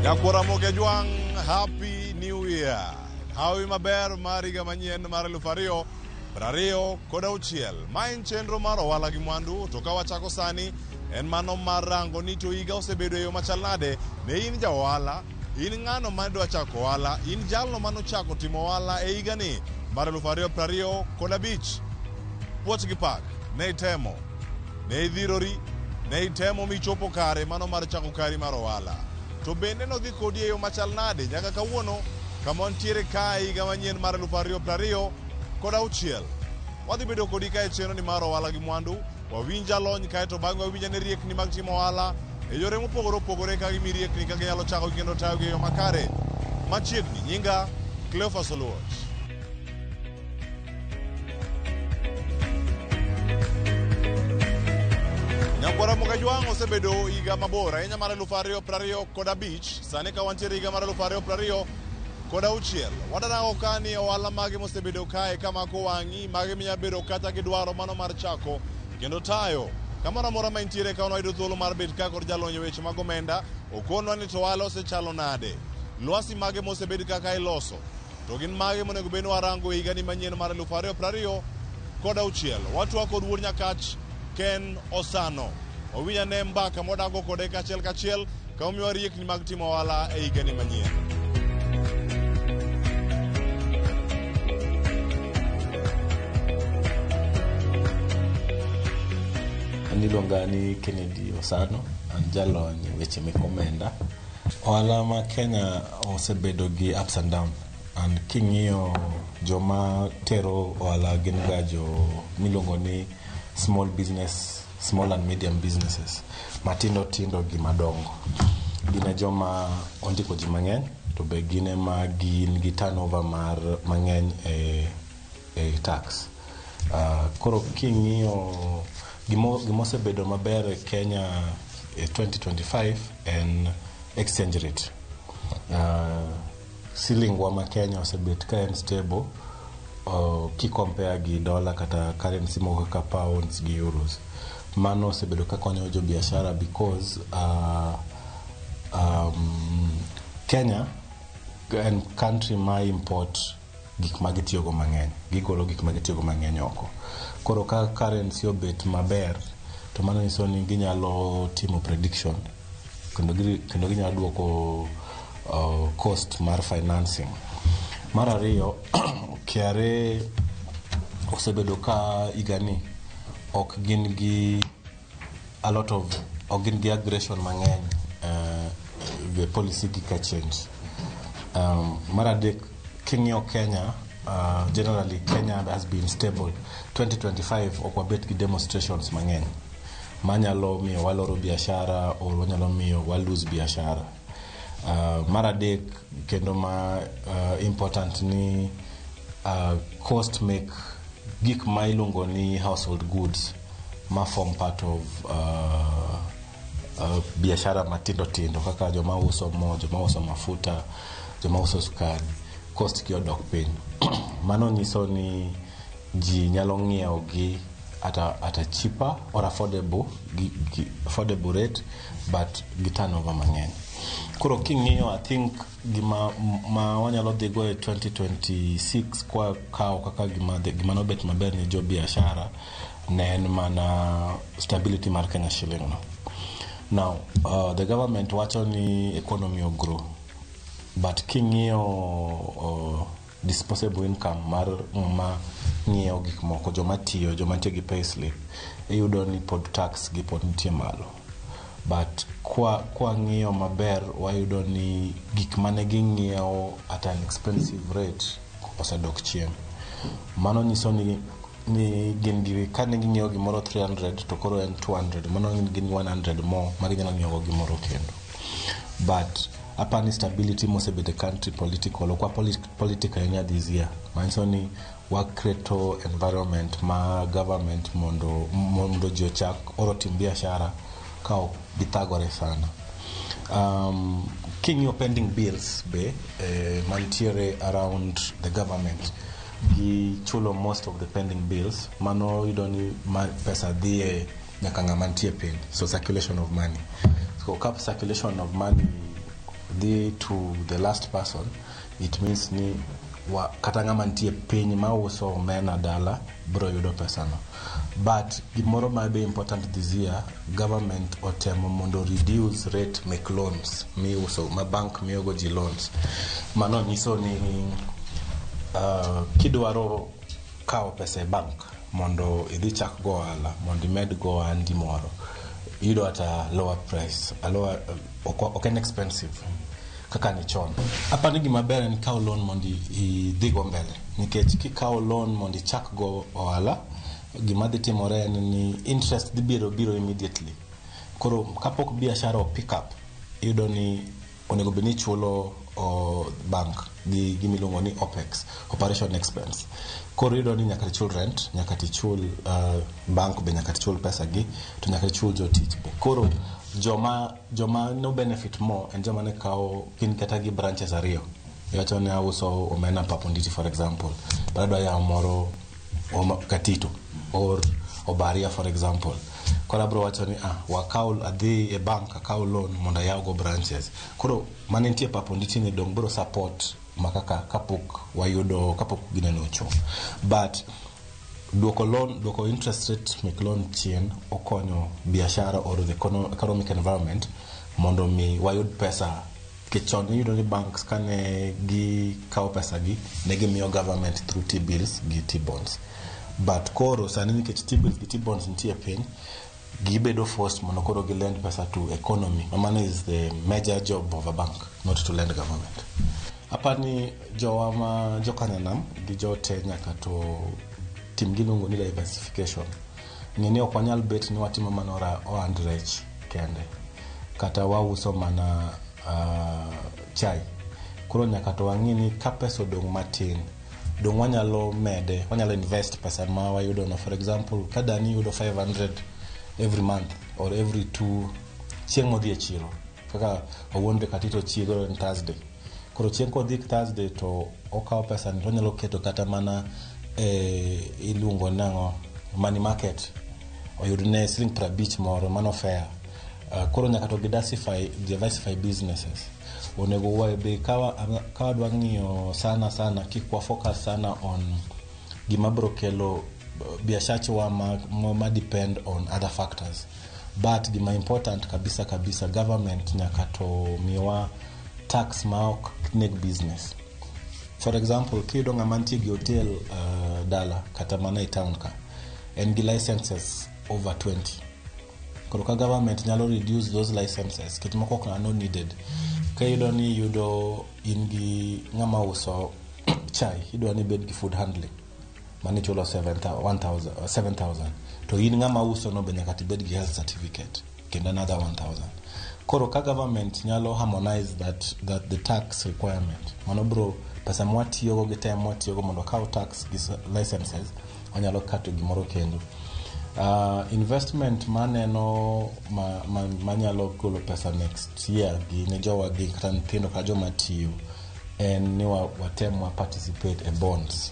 Nyakwara Mogejwang', Happy New Year. Hawi maber mar higa manyien mar 2026. Ma en chenro mar ohala gi mwandu, to ka wachako sani en mano mar rango ni to higa osebedo e yo machal nade ne in ja ohala, in ng'ano mane dwa chako ohala, in jalno manochako timo ohala e higani mar 2025. Puoch gi pak, ne itemo, ne idhirori, ne itemo michopo kare mano mar chako kari mar ohala. To bende nodhi kodi e yo machal nade nyaka kawuono kama wantiere kae higa manyien mar 2026. Wadhi bedo kodi kae chenro ni mar ohala gi mwandu, wawinj jalony kae to bang'e wawinj ane riekni mag timo ohala e yore mopogore opogore ka gimi riekni ka ginyalo chako kendo tayogi e yo makare. Machiegni, nyinga Cleophas Oluoch. Nyakwara Mogajwang' osebedo higa mabor ahinya mar 2025 sani ka wantiere higa mar 2026. Wadarango ka ni ohala mage mosebedo kae kamako wang'i, mage minya bedo kata gi dwaro mano mar chako kendo tayo. Kamoro amora ma intiere ka wayudo thuolo mar bet ka kod jalony e weche mag omenda, okonwa ni to ohala osechalo nade. Lwasi mage mosebed kaka iloso. To gin mage monego bed ni warango e higani manyien mar 2026. Watwa kod wuod Nyakach Ken Osano. Wawinj ane mbaka mwadago kode kachiel kachiel ka omiwa riekni mag timo ohala e higani manyien. An iluonga ni Kennedy Osano, an jalony e weche mek omenda. Ohala ma Kenya osebedo gi ups and down and king'iyo joma tero ohala gin ga jo miluongo ni small business, small and medium businesses matindo tindo gi madongo. Gin e joma ondiko ji mang'eny to be gin ema gin gi turnover mar mang'eny e tax. Koro king'iyo gimosebedo maber e Kenya e 2025 en exchange rate. Silingwa ma Kenya osebet ka en stable ki compare gi dollar kata currency moko kaka pounds gi euros. Mano osebedo ka konyo jo biashara because Kenya en country ma import gik ma gitiyogo mang'eny. Gigolo gik ma gitiyogo mang'eny oko. Koro ka currency obet maber, to mano nyiso ni ginyalo timo prediction kendo ginyalo duoko cost mar financing. Mar ariyo, KRA osebedo ka higani ok gin gi a lot of ok gin gi aggression mang'eny the policy gi ka change. Mar adek, king'iyo Kenya, generally Kenya has been stable. 2025 ok wabet gi demonstrations mang'eny manyalo miyo waloro biashara or wanyalo miyo wa lose biashara. Mar adek kendo ma important ni cost make gik ma iluongo ni household goods ma form part of biashara matindo tindo kaka joma uso mo, joma uso mafuta, joma uso sukari, cost gi odok piny. Mano nyiso ni ji nyalo ng'iewo gi at a cheaper or affordable, affordable rate but gi turnover mang'eny. Koro king'iyo I think gima ma wanyalo dhi go e 2026 kwa kawo kaka gima nobet maber ne jo biashara ne en mana stability mar Kenya shilling no. Now, the government wacho ni economy grow but king'iyo disposable income mar ma ng'iewo gik moko, joma tiyo, joma nitie gi payslip, iyudo ni pod tax gi pod nitie malo. But kwa ng'iyo maber wayudo ni gik mane ging'iewo at an expensive rate osedok chien. Mano nyiso ni gin gi kane ging'iewo gimoro 300 to koro en 200, mano gin 100 more ma ginyalo ng'iewo go gimoro kendo. But apani stability mosebet e country political ok wa politic ahinya this year, manyiso ni wakreto environment ma government mondo ji ochak or otim biashara ka ok githagore sana. King'iyo pending bills be mantiere around the government, gichulo most of the pending bills, mano yudo ni pesa dhi e nyaka ng'ama nitie piny, so circulation of money. So ka circulation of money dhi to the last person, it means ni kata ng'ama nitie piny mauso omena dala bro yudo pesano. But gimoro ma be important this year, government otemo mondo reduce rate mek loans miuso ma bank miyogo ji loans. Mano nyiso ni kidwaro kawo pesa e bank mondo idhi chak go ohala, mondo imed go ohandi moro, iyudo at a lower price, a lower, ok en expensive kaka ni chon. Apani gima ber en kawo loan mondo idhi go mbele, nikech kikawo loan mondo ichak go ohala, gima dhi timore en ni interest dhi biro immediately. Koro kapok biashara o pick up, iyudo ni onego bed ni ichulo bank gi gima iluongo ni OPEX, operation expense. Koro iyudo ni nyaka tichul rent, nyaka tichul bank be nyaka tichul pesa gi, to nyaka tichul jotich be. Koro joma no benefit more en joma ne kawo gin kata gi branches ariyo. Iwacho ni auso omena Pap Onditi, for example, but adwa yawo moro Katito or Obaria, for example. Koro abro wacho ni wakaw adhi e bank akaw loan mondo ayaw go branches. Koro mane nitie Pap Onditi ni dong bro support makaka kapok wayudo kapok gineno ochopo. But duoko loan, duoko interest rate mek loan chien okonyo biashara or the economic environment mondo mi wayud pesa. Nikech chon iyudo ni banks kane gikawo pesa gi, ne gimiyo government through T-bills gi T-bonds. But koro sani nikech T-bills gi T-bonds nitie piny, gibedo forced mondo koro gilend pesa to economy. Mano is the major job of a bank, not to lend government. Apani jowa ma jokanyanam gi jote nyaka to tim giluongo ni diversification. Ng'e ni ok wanyal bet ni watimo mana ohand rech kende, kata wauso mana chai. Koro nyaka to wang'i ni ka pesa odong' matin, dong' wanyalo mede, wanyalo invest pesa ma wayudo no. For example, ka dani yudo 500 every month or every two chieng' modhi e chiro, kaka owuon be Katito chiro en Thursday. Koro chieng' kodhi Thursday to okawo pesa ni to onyalo keto kata mana iluongo nang'o, money market, oyudne siling 50 moro, mano fair. Koro nyaka to diversify businesses. Onego wabe ka wadwa ng'iyo sana sana, kik wa focus sana on gima bro kelo biashara ma depend on other factors. But gima important kabisa kabisa, government nyaka to miwa tax ma ok neg business. For example, kiyudo ng'ama nitie gi hotel dala kata mana e town ka, en gi licenses over 20. Koro ka government nyalo reduce those licenses, nikech moko ok are not needed. Ka iyudo ni iyudo in gi ng'ama uso chai, idwa ni ibed gi food handling, mano ichulo 7,000. To in ng'ama uso no be nyaka tibed gi health certificate, kendo another 1,000. Koro ka government nyalo harmonize that the tax requirement, mano bro pesa mwatiyogo gi time mwatiyogo mondo wakaw tax gi licenses, wanyalo kato gimoro kendo. Investment maneno manyalo golo pesa next year gi ne jowa gi kata nyithindo kata joma tiyo en ni watem wa participate e bonds.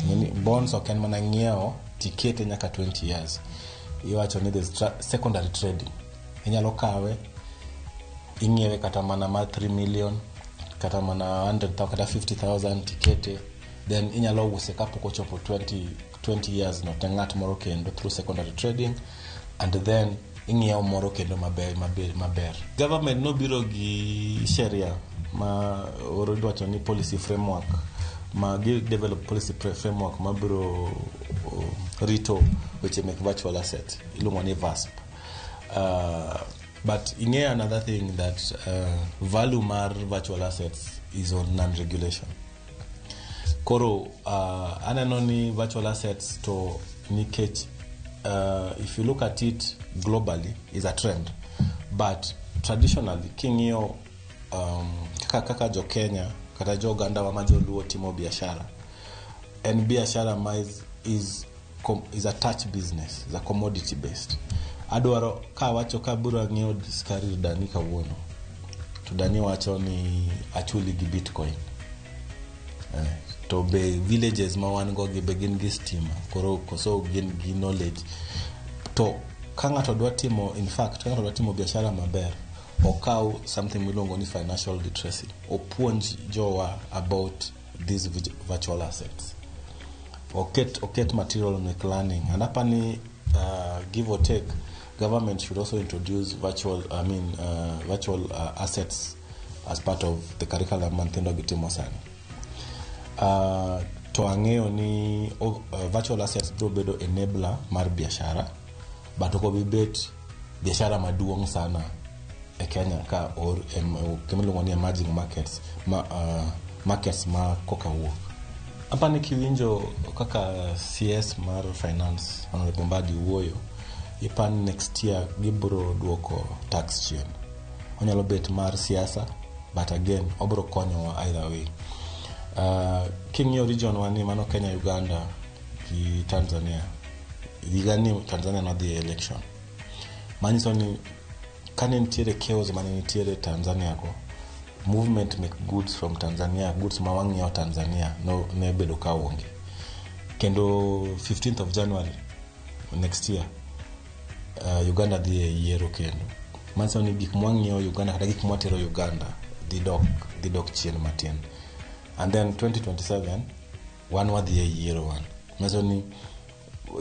Ng'eni bonds ok en mana ng'iewo tikete nyaka 20 years. Iwacho ni there's secondary trading. Inyalo kawe ing'iewe kata mana mar 3 million kata mana 100,000 kata 50,000 tikete, then inyalo use kapok ochopo 20 years no te ng'at moro kendo through secondary trading, and then ing'iewo moro kendo maber, maber, maber. Government nobiro gi sheria ma idwacho ni policy framework, ma gi develop policy framework mabiro rito weche mek virtual asset, iluongo ni VASP. But ing'eyo another thing that value mar virtual assets is on non-regulation. Koro aneno ni virtual assets to nikech if you look at it globally is a trend, but traditionally king'iyo kaka jo Kenya kata jo oganda wa ma joluo timo biashara, en biashara ma is a touch business, is a commodity based. Adwaro ka wacho ka biro ng'iewo skari dani kawuono, to dani wacho ni achuli gi bitcoin. To be villages ma wan go gi be gin gi stima, koro koso gin gi knowledge. To ka ng'ato dwa timo, in fact, ka ng'ato dwa timo biashara maber, Okaw something miluongo ni financial literacy. Opuonj jowa about these virtual assets. Oket material mek learning. And apani give or take, government should also introduce virtual, I mean, virtual assets as part of the curriculum ma nyithindo gitimo sani. To ang'eyo ni virtual assets biro bedo enabler mar biashara, but ok obi bet biashara maduong' sana e Kenya ka or gima iluongo ni emerging markets ma, markets ma koka wuok. Apani kiwinjo kaka CS mar finance Honorable Mbadi wuoyo, ipani next year gibiro duoko tax chien. Onyalo bet mar siasa, but again obiro konyowa either way. King'iyo region wa ni mano Kenya, Uganda gi Tanzania. Higa ni Tanzania nodhi e election. Manyiso ni kane nitiere chaos mane nitiere Tanzania go, movement mek goods from Tanzania, goods ma wang'iewo Tanzania no, ne bedo ka onge. Kendo 15th of January next year Uganda dhi e yiero kendo. Manyiso ni gik mwang'iewo Uganda kata gik mwatero Uganda dhi dok chien matin. And then 2027 wan wadhi e yiero wan. Manyiso ni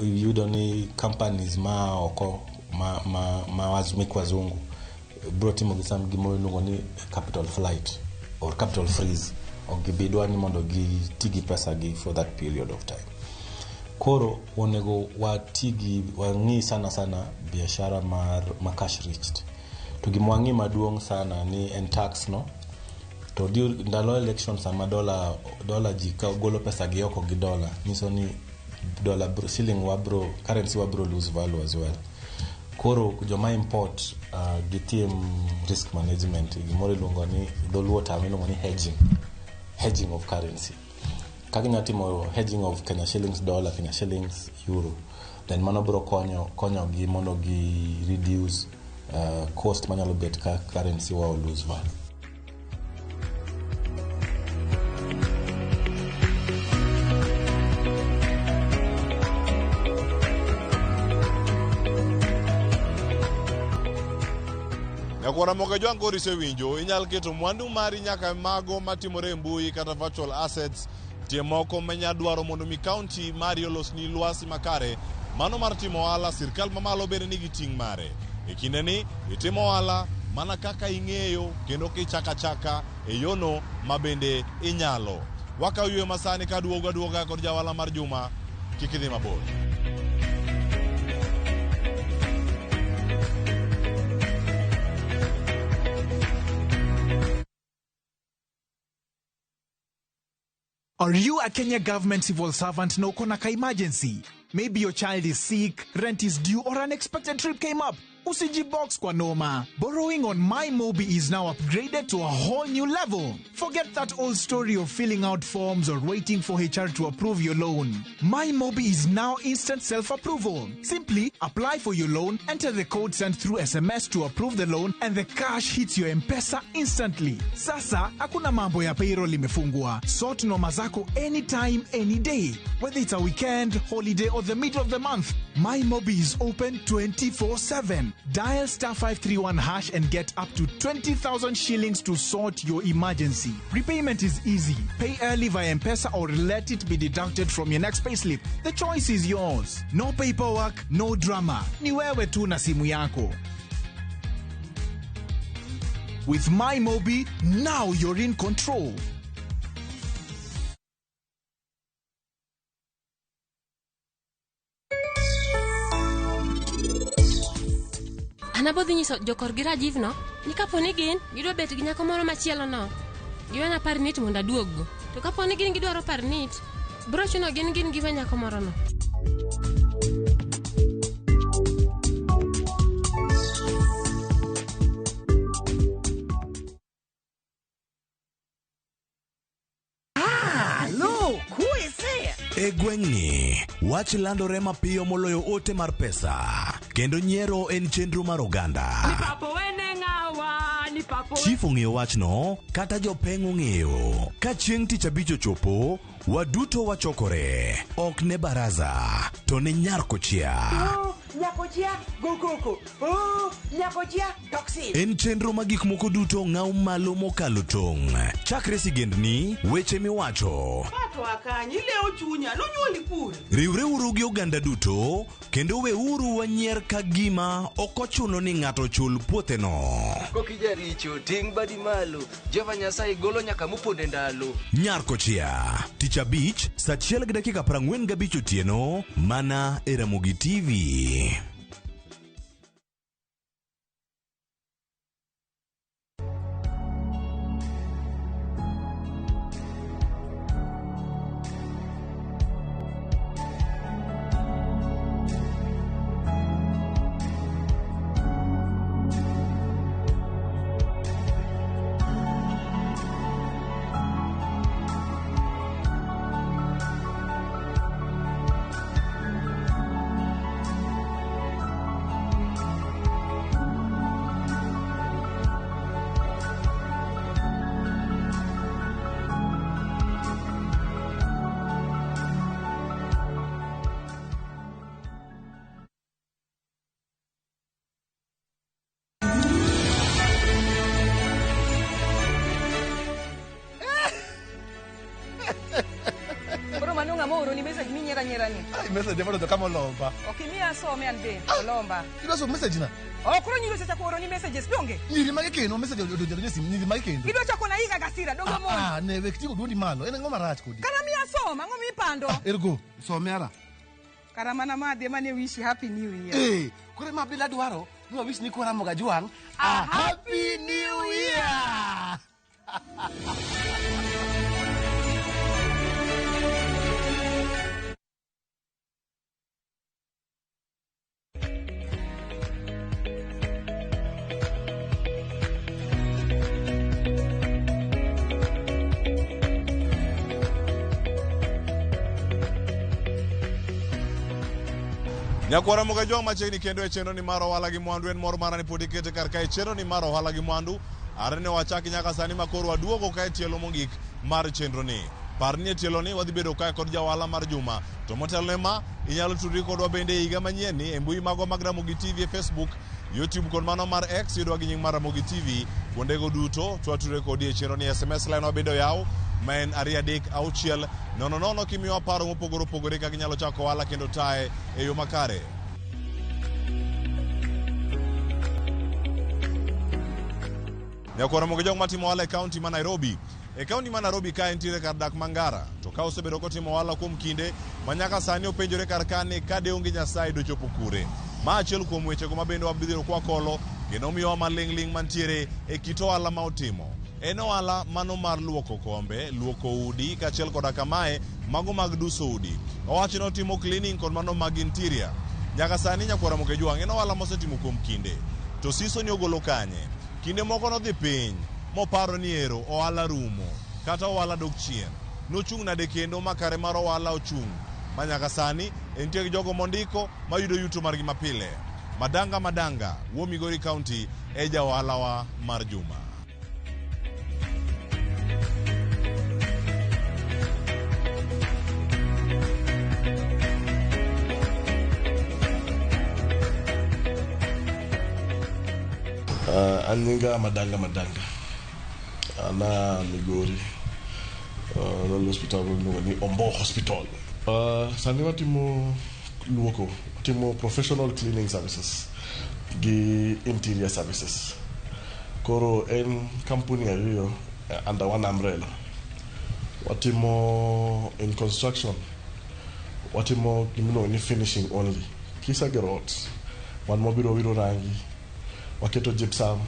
iyudo ni companies ma oko ma mek wazungu biro timo gi sam gimoro iluongo ni capital flight or capital freeze. Ok gibi dwa ni mondo giti gi pesa gi for that period of time. Koro onego wati gi wang'i sana sana biashara mar ma cash rich. To gima wang'i maduong' sana ni en tax no. To ndalo election sama dola ji ka golo pesa gi oko gi dola nyiso ni dollar bro, shilling wa bro currency wa bro lose value as well. Koro joma import gitim risk management, gimoro iluongo ni dholuo term iluongo ni hedging of currency. Kaka inyalo timo hedging of Kenya shillings dollar, Kenya shillings euro, then mano biro konyo gi mondo gi reduce cost manyalo bet ka currency wa lose value. Nyakwara moga jwang' koro isewinjo, inyalo keto mwandu mari nyaka mago matimore e mbui kata virtual assets. Nitie moko manya dwaro mondo mi kaunti mari olosni lwasi makare mano mar timo ohala. Sirkal mamalo bende nigi ting' mare e kindeni itimo ohala mana kaka ing'eyo kendo kichako achaka e yono ma bende inyalo. Wakawo yweyo masani ka duogo aduoga kod jaohala mar juma, kik idhi mabor. Are you a Kenya government civil servant na uko na ka emergency? Maybe your child is sick, rent is due, or unexpected trip came up. Usijibox kwa noma. Borrowing on MyMobi is now upgraded to a whole new level. Forget that old story of filling out forms or waiting for HR to approve your loan. MyMobi is now instant self-approval. Simply apply for your loan, enter the code sent through SMS to approve the loan, and the cash hits your M-Pesa instantly. Sasa, hakuna mambo ya payroll imefungwa. Sort noma zako anytime, any day. Whether it's a weekend, holiday, or the middle of the month, MyMobi is open 24/7. Dial *531# and get up to 20,000 shillings to sort your emergency. Repayment is easy. Pay early via M-Pesa or let it be deducted from your next payslip. The choice is yours. No paperwork, no drama. Ni wewe tu na simu yako. With MyMobi, now you're in control. An abodhi nyiso jokorgi Rajiv no ni kapo ni gin gidwa bet gi nyako moro machielo no, giwena Parnit mondo aduoggo. To kapo ni gin gidwaro Parnit, biro chuno gin giwe nyako moro no. Look, who is there? E gweng'ni, wach landore mapiyo moloyo ote mar pesa, kendo nyiero en chenro mar oganda. Chief ong'eyo wachno, kata jopeng' ong'eyo. Ka chieng' tich abich ochopo, waduto wachokore. Ok ne baraza, to ne nyar kochia. Nyakochia go koko. Oh, nyakochia toxic. En chenro ma gik moko duto ng'aw malo mokalo tong'. Chakre sigendni, weche miwacho. Pato akanyi ilewo chunya nonyuoli kure. Riwreuru gi oganda duto kendo weuru wanyier ka gima ok ochuno ni ng'ato chul puotheno. Kokijaricho ting' badi malo Jehova Nyasaye golo nyaka moponde ndalo. Nyarkochia, tich abich, saa 1:45 otieno, mana e Ramogi TV. Message minyera nyera ni. Ai message moro to kama olomba. Ok imiya some an be olomba. Idwa somo message na? Ok koro nyiro chako oro ni messages donge? Nyiri mage kendo message odonjo ne simu nyiri mage kendo. Idwa chako na higa gasira donge mon. Ah ne wek tigo duondi malo en ang'o marach kodi? Kara miya soma ang'o mipando? Ergo some ara. Kara mana madhi mane wish happy new year. Eh kore ma bila dwaro ni wa wish ni kora moga juang a happy new year. Nyakwara Ramogi Ajwang' machiegni kendo e chenro ni mar ohala gi mwandu en mor mara ni pod ikete kar kae chenro ni mar ohala gi mwandu are ne wachaki nyaka sani ma koro waduogo kae tielo mogik mar chenro ni. Par ni e tielo ni wadhi bedo kae kod jaohala mar juma to motelo ne ma inyalo tudri kodwa bende e higa manyien ni e mbui magwa mag Ramogi TV e Facebook, YouTube kod mano mar X yudwa gi nying mar Ramogi TV. Kuondego duto to watudre kodi e chenro ni SMS line wabedo yaw ma en 2 3 6 0 0 kimiyowa paro mopogore opogore kaka inyalo chako ohala kendo taye e yo makare. Nyakwara Ramogi Ajwang' matimo ohala e kaunti ma Nairobi. E kaunti ma Nairobi kae nitiere kar dak Mangara to ka osebedo kotimo ohala kuom kinde ma nyaka sani openjore kar kani ka de onge Nyasaye dochopo kure. Ma achiel kuom wechego ma bende wabiro kwakolo kendo miyowa maling'ling' mantiere e kit ohala ma otimo. En ohala mano mar luoko kombe, luoko udi kaachiel koda kamae mago mag duso udi. Owacho ni otimo cleaning kod mano mag interior. Nyaka sani nyakwara Ramogi Ajwang' en ohala mosetimo kuom kinde. To siso ni ogolo kanye? Kinde moko nodhi piny moparo ni ero ohala rumo kata ohala dok chien. Nochung' nade kendo ma kare mar ohala ochung' ma nyaka sani entie gi jogo mondiko mayudo yuto margi mapile. Madanga Madanga, wuo Migori County e ja ohalawa mar juma. An nyinga Madanga Madanga. Ana Migori. Lolo hospital miluongo ni Ombo Hospital. Sani watimo luoko, watimo professional cleaning services gi interior services. Koro en kampuni ariyo under one umbrella. Watimo in construction, watimo gimiluongo ni finishing only. Kisegero ot, wan mabiro wiro rangi, waketo gypsum,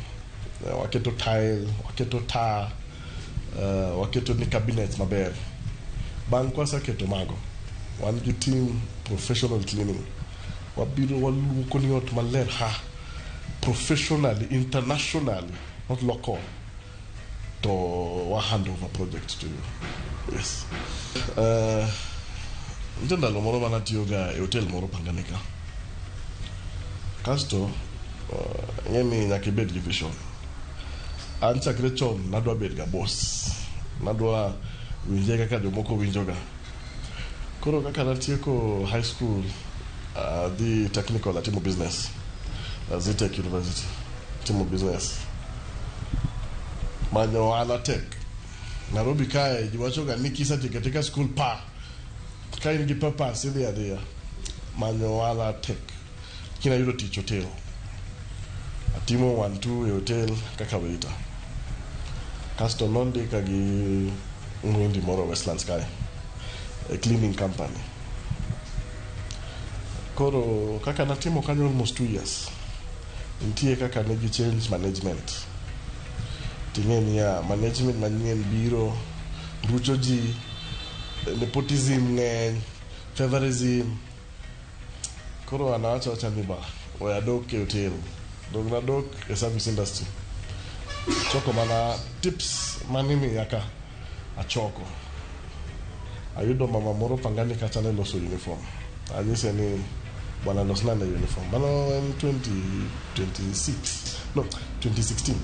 waketo tile, waketo tar, waketo ni cabinet maber. Bang' kwaseketo mago, wan gi team professional cleaning. Wabiro waluoko ni ot maler ha, professionally, internationally, not local. To wa hand over project to you. Yes. Nitie ndalo moro manatiyoga e hotel moro Pangani ka. Kasto, ing'e ni nyaka ibed gi vision. An chakre chon nadwa bedo ga boss. Nadwa winje kaka jomoko winjoga. Koro kaka natieko high school, Adhi technical atimo business. Zetech University. Atimo business. Manyo ohala tek. Nairobi kae ji wachoga ni kisetieko atieka school pa. Ka in gi papers idhi adhiya. Manyo ohala tek. Lakini ayudo tich hotel. Atimo 1 2 e hotel kaka waiter. Kasto nondika gi Mwindi moro Westlands kae. A cleaning company. Koro kaka natimo kanyo almost 2 years. Nitie kaka ne gi change management. Ting'e niya, management manyien biro, rucho ji, nepotism ng'eny, favorism. Koro an awacho awacha ni ba, we adok e hotel. Dog nadok e service industry. Choko mana tips manimiya ka, achoko. Ayudo mama moro Pangani kacha ne loso uniform. Anyise ni bwana losna ne uniform. Mano en 2026, no, 2016.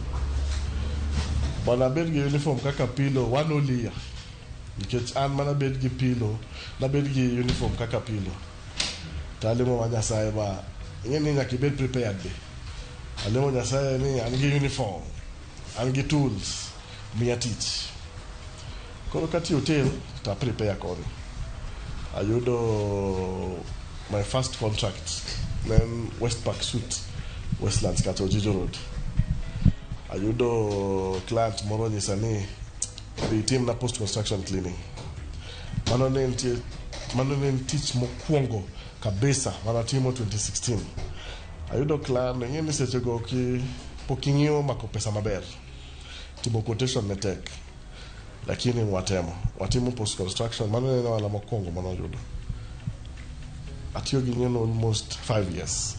Bwana abed gi uniform kaka pilo one whole year. Nikech an mana bed gi pilo, nabed gi uniform kaka pilo. To alemo ma Nyasaye ba, ing'e ni nyaka ibed prepared be. Alemo Nyasaye ni an gi uniform, an gi tools, miya tich. Koro katiyo hotel, to a prepare koni. Ayudo my first contract, ne en West Park Suite, Westlands kata Ojijo Road. Ayudo client moro nyisa ni dhi itimna post construction cleaning. Mano ne nitie, mano ne en tich mokwongo kabisa manatimo 2016. Ayudo client, ing'e ni sechego ki pok ing'iyo mako pesa maber. Timo quotation ne tek. Lakini watemo. Watimo post construction, mano ne en ohala mokwongo manoyudo. Atiyo gi nyieno almost 5 years.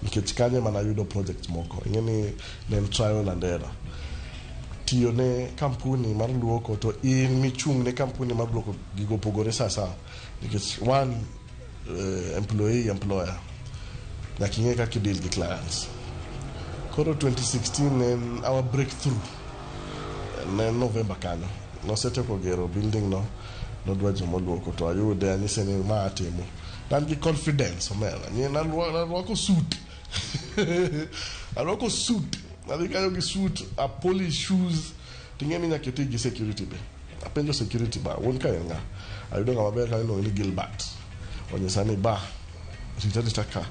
Nikech kanyo ema nayudo project moko. Ing'e ni ne en trial and error. Tiyo ne kampuni mar luoko to in michung' ne kampuni mar luoko gigo opogore sa sawa. Nikech one employee employer. Nyaka ing'e kaka i deal gi clients. Koro 2016 ne en our breakthrough. Ne en November kanyo. Nosetieko gero building no. Nodwa jomoluoko to ayude anyise ni ma atimo. An gi confidence omera. Narwako suit. Arwako suit. Adhi kanyo gi suit, a polish shoes. Ting'e ni nyaka iti gi security be. Apenjo security ba, wuon ka en ng'a? Ayudo ng'ama ber kanyo iluongo ni Gilbert. Onyisa ni ba, rita rita ka.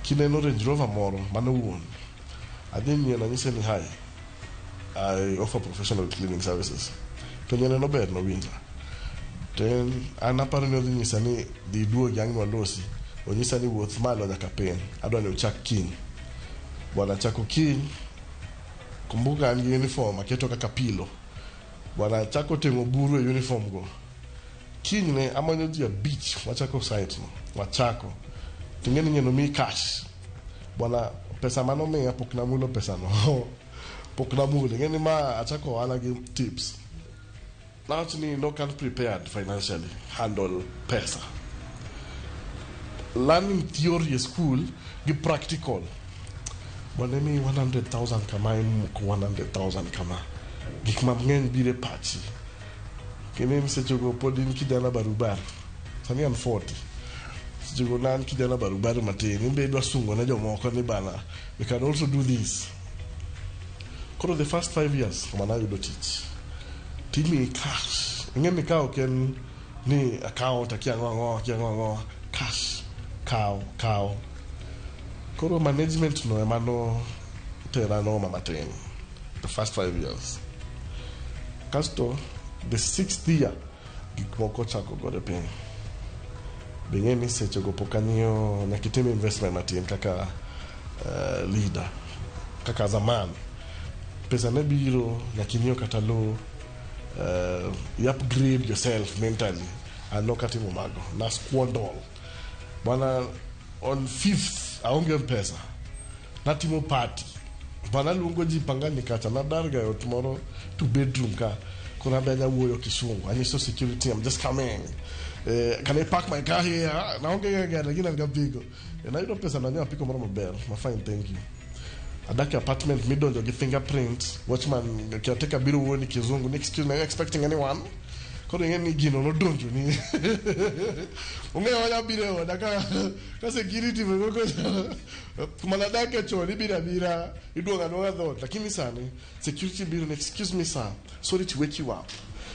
Kineno Range Rover moro, mano wuon. Adhi nyien anyise ni hi. I offer professional cleaning services. To nyiene nober nowinja. To en an aparo ni odhi nyisa ni dhi iduogi ang' walosi. Onyisa ni wuoth malo nyaka piny. Adwa ni uchak kiny. Bwana chako kiny. Kumbuka an gi uniform aketo kaka pilo. Bwana chako teng'o buru e uniform go. Kinyne amanyo ji abich wachako site no. Wachako. Ting'e ni nyieno miyi cash. Bwana pesa manomiya pok namulo pesa no. Pok namulo. Ing'e ni ma achako ohala gi tips. Nawacho ni nok an prepared financially handle pesa. Learning theory e school gi practical. Bwana imiyi 100,000 kama imuko 100,000 kama. Gik mang'eny biro e pachi. Kendo in sechego pod in kijana barubaru. Sani an 40. Sechego ne an kijana barubaru matin. In be idwa sungo ne jomoko ni bana, we can also do this. Koro the first 5 years kama nayudo tich. Timiyi cash. Ing'e ni ka ok en ni account akia ang'o ang'o akia ang'o ang'o cash kaw kaw. Koro management no ema no tera noma matin the first 5 years. Kasto the sixth year gik moko ochako gore piny. Be ing'e ni sechego pok ang'iyo nyaka itim investment matin kaka leader kaka as a man. Pesa ne biro nyaka inyiew kata low you upgrade yourself mentally. An nok atimo mago. Na squandle. Bwana on 5th aonge pesa. Natimo party. Bwana luongo ji Pangani kacha nadar ga e ot moro 2 bedroom ka. Koro an be anya wuoyo kisungu. Anyiso security I'm just coming. Can I park my car here? Naonge ga gari lakini an gi apiko. Nayudo pesa nanyiewo apiko moro maber. Ma fine thank you. Adak e apartment midonjo gi fingerprint. Watchman caretaker biro wuoyo ni kizungu ni excuse me, are you expecting anyone? Koro ing'e ni gino nodonjo ni. Ong'eyo wanya biro e oda ka security be koko kuma nadake chon ibiro abira iduogo aduoga dhoot. Lakini sani security biro ni excuse me sir, sorry to wake you up.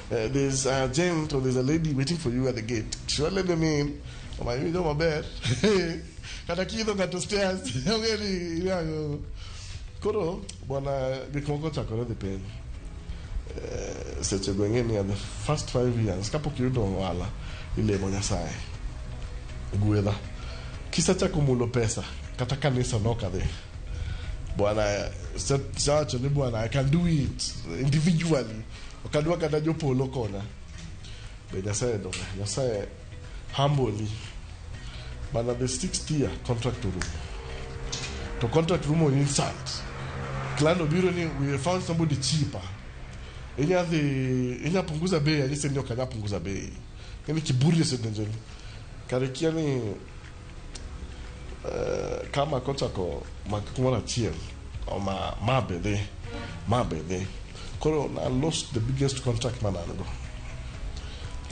There's a gent or there's a lady waiting for you at the gate. Should I let them in? Oma iwinjo maber. Kata kiidho ng'ato stairs. Ong'e ni irango. Koro bwana gik moko ochakore dhi piny. Seche go ing'e ni the first 5 years kapok iyudo ohala ilemo Nyasaye. Gwedha. Kisechako mulo pesa kata kanisa nok adhi. Bwana sawacho ni bwana I can do it individually. Ok adwa kata jopolo konya. Be Nyasaye donge. Nyasaye humbly. Bana the 6th year contract orumo. To contract rumo instant. Client obiro ni we found somebody cheaper. Inya dhi inya punguza bei, anyise ni ok anyal punguza bei. Yani kiburi osedonjoni. Kare kia ni kama kochako mako kumoro achiel oma mabe dhi mabe dhi. Koro na lost the biggest contract mane an go.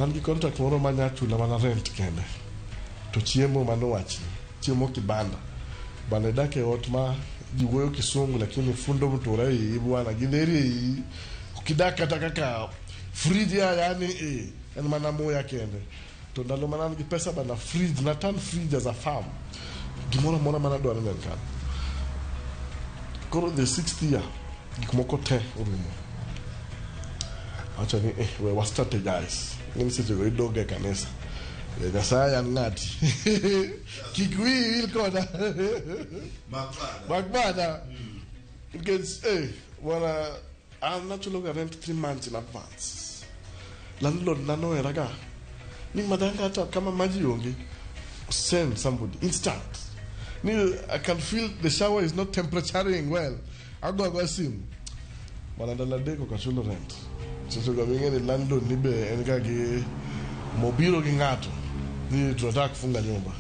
An gi contract moro manya chula mana rent kende. To chiemo manowachni, chiemo kibanda. Bana idak e ot ma ji wuoyo kisungu lakini fundo mtura ei bwana githeri ei. Okidak kata kaka fridge ya yani en mana muya kende. To ndalo mana an gi pesa bana fridge, na turn fridge as a farm. Gimoro amora mana dwaro ne en kanyo. Koro the 6th year gik moko te orumo. Awacho ni we wa strategize. Ng'eni seche go idog e kanisa. Nyasaye an ng'ati. Kik wiyi wil koda. Mak bada. Nikech bwana an nachulo ga rent 3 months in advance. Landlord nanohera ga. Ni madhanga hata kama maji onge, send somebody instant. Ni I can feel the shower is not temperaturing well. Ago ago simu. Bwana ndalo adek ok achulo rent. Seche go be ing'e ni landlord ni be en ga gi mobiro gi ng'ato ni tunataka kufunga nyumba.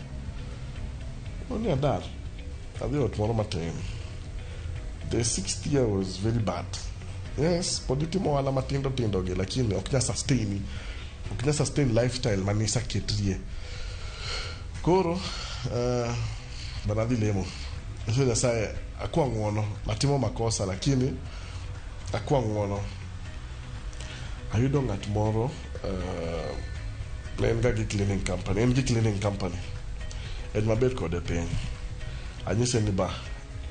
Oni adar. Adhi ot moro matin. The 6th year was very bad. Yes, pod itimo ohala matindo tindo gi lakini ok nyal sustain. Ok nyal sustain lifestyle mane iseketrie. Koro bana adhi lemo. Nyiso Nyasaye akwa ng'uono. Natimo makosa lakini akwa ng'uono. Ayudo ng'at moro ne en ga gi cleaning company. En gi cleaning company. En maber kode piny. Anyise ni ba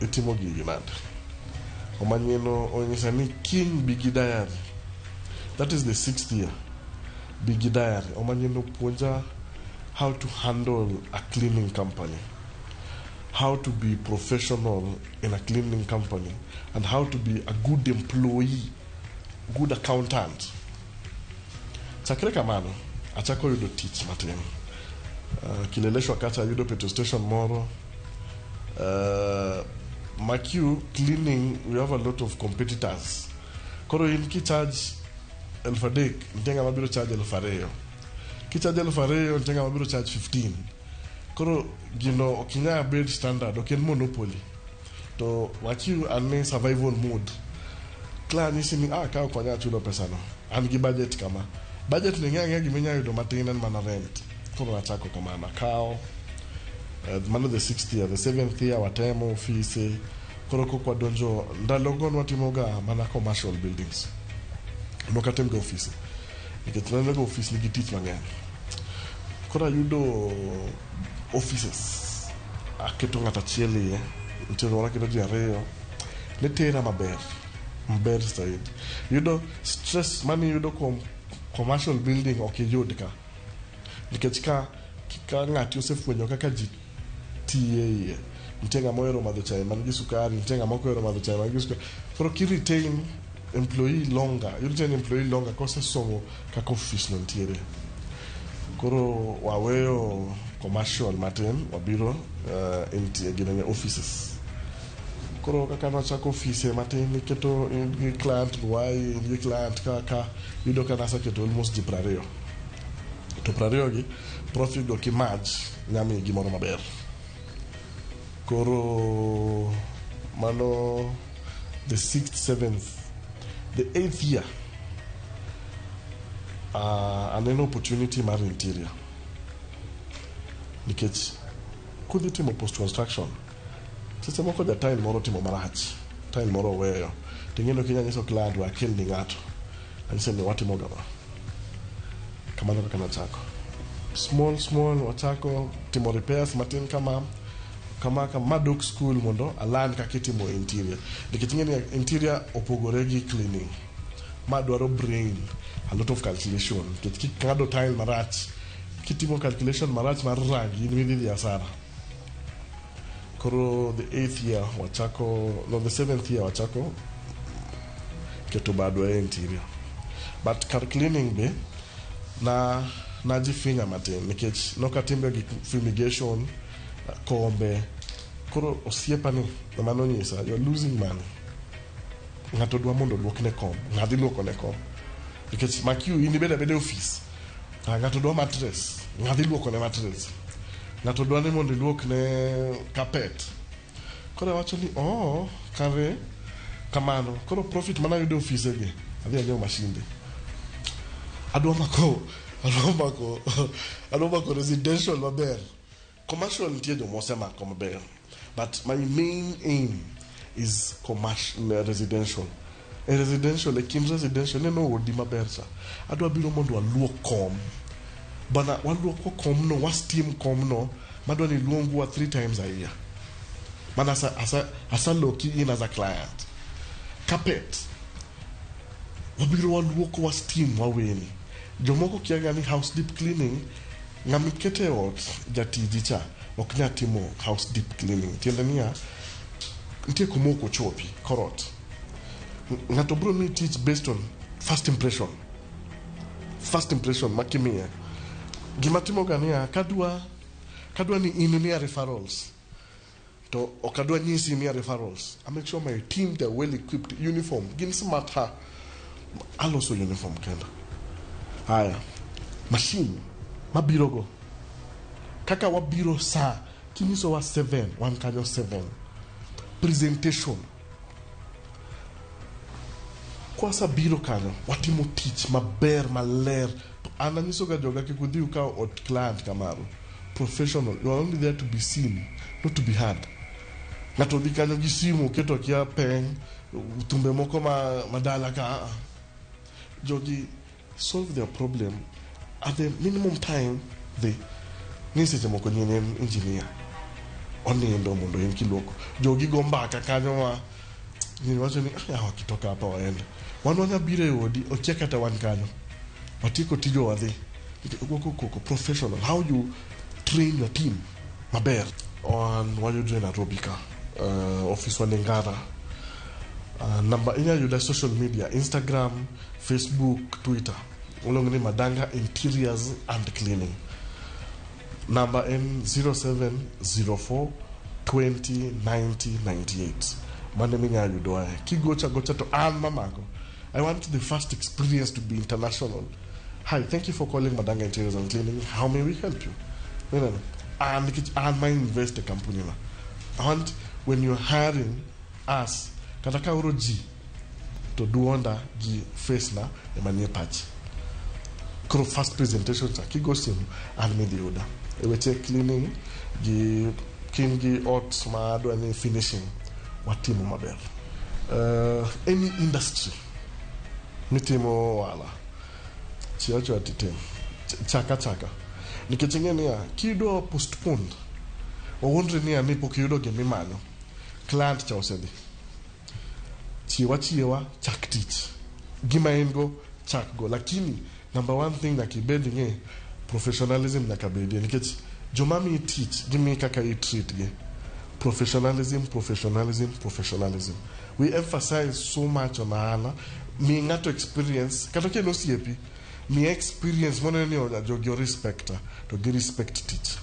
itimo gigi nade. Omanyieno onyisa ni kiny bi gi diary. That is the 6th year. Bi gi diary. Omanyieno puonja how to handle a cleaning company. How to be professional in a cleaning company. And how to be a good employee, good accountant. Chakre kamano, achako yudo tich matin. Kileleshwa kacha ayudo petrol station moro. Makiu cleaning, we have a lot of competitors. Koro in ki charge 3,000, nitie ng'ama biro charge 2,000. Ki charge 2,000, nitie ng'ama biro charge 15. Koro gino ok inyal bed standard, ok en monopoly. To Makiu an e survival mode. Client nyisi ni ka ok wanyal chulo pesano. An gi budget kama. Budget ni ing'eyo ang'eya gima inyalo yudo matin en mana rent. Koro nachako kamano. Akawo mano the 6th year, the 7th year watemo ofise. Koro kok wadonjo ndalogo nwatimoga mana commercial buildings. Nok atim ga ofise. Nikech naneno ga ofis nigi tich mang'eny. Koro ayudo offices. Aketo ng'ato achiel iye. Nitie moro aketo ji ariyo. Ne tera maber. Maber zaidi. Yudo stress mane iyudo kuom commercial building ok iyud ka. Nikech ka ng'ati osefwenyo kaka ji tiye iye. Nitie ng'ama ohero madho chai man gi sukari, nitie ng'ama ok ohero madho chai man gi sukari. Koro ki retain employee longer, you retain employee longer kosesomo kaka ofis no nitiere. Koro waweyo commercial matin, wabiro ginene offices. Koro kaka nwachako ofise matin, iketo in gi client Ruai, in gi client kaka yudo ka naseketo almost ji 20. To 20 gi profit go kimaj nyamiyi gimoro maber. Koro mano the 6th, 7th, the 8th year. Aneno opportunity mar interior nikech kudhi timo post construction, seche moko ja tile moro timo marach, tile moro oweyo, ting'e ni ok inyal nyiso client we akelni ng'ato, anyise ni watimo ga ma. Kamano kaka nachako small small, wachako timo repairs matin kama kama kama, madok school mondo alan kaka itimo interior, nikech ing'e ni interior opogore gi cleaning, ma dwaro brain, a lot of calculation, nikech king'ado tile marach, kitimo calculation marach mar rangi, in midhi dhi asara. Koro the eighth year wachako, no, the seventh year wachako keto badwa e interior, but kar cleaning be na najifinya matin nikech nokatimbe gik fumigation, kombe. Koro osiepani ema nonyisa, "You're losing money. Ng'ato dwa mondo oduokne kom, ng'adhi luokone kom, nikech makiu in ibedo abeda e ofis. Ah, ng'ato dwa mattress, ng'adhi luokone mattress, ng'ato dwa ni mondo iluokne carpet." Koro awacho ni, "Oh, kare kamano." Koro profit manayudo e ofisegi, adhi anyiewo mashinde. Adwa mako residential maber. Commercial nitie joma osemako maber, but my main aim is commercial, residential. E residential, e kind residential, neno odi maber cha, adwa biro mondo waluok kom bana, waluoko komno, wa steam komno, madwa ni luongwa three times a year, mana asaloki in as a client. Carpet wabiro waluoko, wa steam, waweni. Jomoko kiaga ni house deep cleaning, ng'ama ikete e ot jatiji cha ok nyal timo house deep cleaning, tiende niya, nitie kuma ok ochopi korot. Ng'ato biro miyi tich based on first impression, first impression makimiye. Gima timoga niya, kadwa ni in miya referrals, to ok adwa nyisi miya referrals, I make sure my team, they're well equipped, uniform gin smart, ha aloso uniform kenda. Haya, machine mabirogo kaka wabiro saa kinyisowa 7, wan kanyo 7. Presentation kwasabiro kanyo, watimo tich maber maler. An anyisoga joga, kik udhi ukaw ot client kamaro. Professional, you are only there to be seen, not to be heard. Ng'ato dhi kanyo gi simu, oketo akia peng thumbe moko ma madala ka. Ah, ah. Jogi solve their problem at the minimum time. Dhi ni seche moko nyien en engineer, onindo mondo en kiluoko jogi go mbaka kanyo, ma nyiri wacho ni, "Ah, wakitoka hapa waende." Wan wanya biro e odi, okia kata wan kanyo, watieko tijwa, wadhi goko koko. Professional, how you train your team maber. Wan wayudre Nairobi ka, office wa Ngara. Namba inyalo yuda social media, Instagram, Facebook, Twitter, iluongo ni Madanga Interiors and Cleaning. Namba en 0704 20 90 98. Mano eminyalo yudowae. Kigocho agocha to an mamako. I want the first experience to be international. "Hi, thank you for calling Madanga Interiors and Cleaning. How may we help you?" Ineno? An nikech an ma invest e kampuni na, I want when you're hiring us, kata ka oro ji to duonda gi face na ema nie pachi. Koro first presentation cha, kigo simu, an midhi yuda e weche cleaning gi kin gi ot ma adwa ni finishing, watimo maber. Any industry mitimo ohala, chiew titim, chaka chaka, nikech ing'e niya, kidwa postpone, wawuondre niya ni pok iyudo gimimanyo, client cha osedhi. Chiewa chiewa, chak tich gima in go, chak go. Lakini number one thing nyaka ibed ing'e, professionalism nyaka bedie, nikech joma miyi tich gimiyi kaka i treat gi. Professionalism, professionalism, professionalism. We emphasize so much on ohala. Mi ng'ato experience, kata ka en osiepi, mi experience moneno ni jogi o respecta to gi respect tich.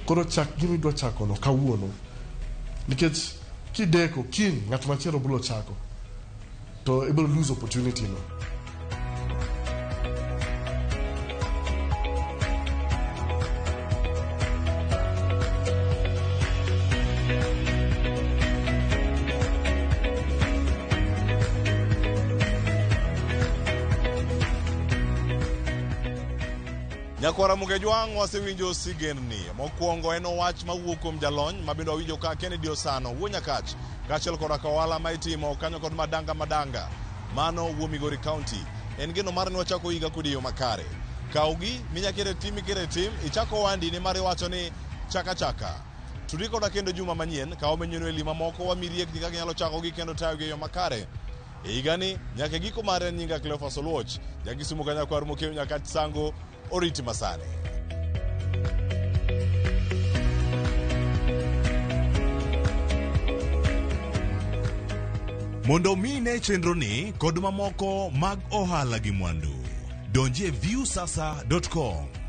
Koro chak gimidwa chakono kawuono, nikech kideko kiny, ng'at machielo biro chako to ibiro lose opportunity no. Nyakwara Mugejwang' wasewinjo sigendni. Mokwongo en wach mawuok kuom jalony ma bende wawinjo ka Kennedy Osano wuo Nyakach kaachiel koda ka ohala ma itimo kanyo kod Madanga Madanga mano wuo Migori County. En geno mar ni wachako higa kod e yo makare. Kawgi minyakere tim ikere tim ichako ohandi nimar iwacho ni chaka chaka. Tudi koda kendo juma manyien ka wamenyonu e lima moko wami riekni kaka inyalo chakogi kendo tayogi e yo makare. E higani nyaka e giko mare en nyinga Cleophas Oluoch, jakisumu ka nyakwar Mokeo Nyakach Sango oriti masani. Mondo omi ine chenroni kod mamoko mag ohala gi mwandu, donji e viusasa.com.